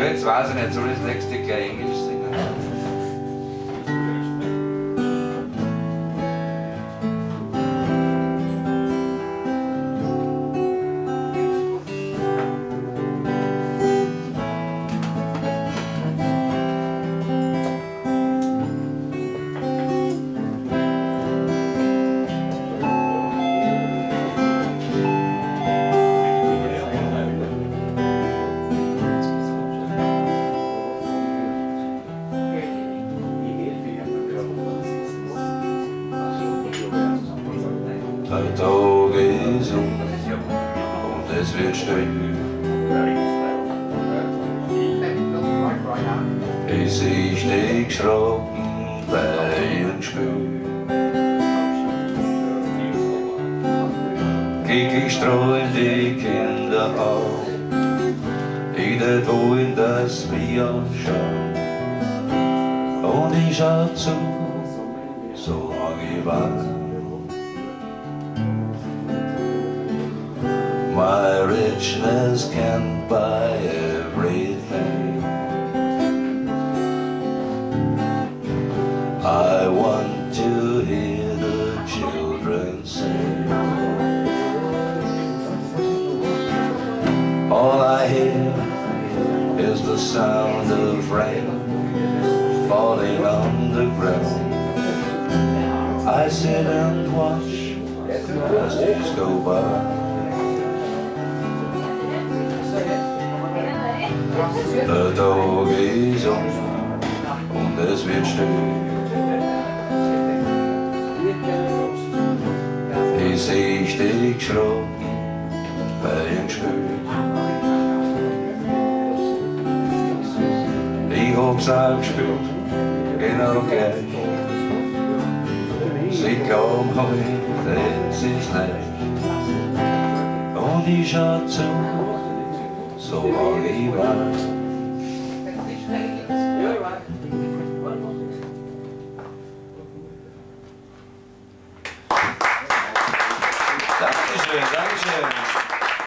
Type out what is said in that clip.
Ja, jetzt weiß ich nicht, soll ich das nächste gleich Englisch singen? Der Tag ist um und es wird still. Ich seh dich schrocken bei ihrem Spiel. Glücklich strahlen die Kinder auf, ich tät wollen, dass wir anschauen. Und ich schau zu, solange ich wart. My richness can buy everything. I want to hear the children sing. All I hear is the sound of rain falling on the ground. I sit and watch as days go by. Der Tag ist um und es wird still. Ich seh dich schrocken bei ihrem Spiel. Ich hab's auch gespürt, genau gleich. Sie glauben heute, es ist leicht. Und ich schau zu, solange ich wart. Dankeschön, Dankeschön.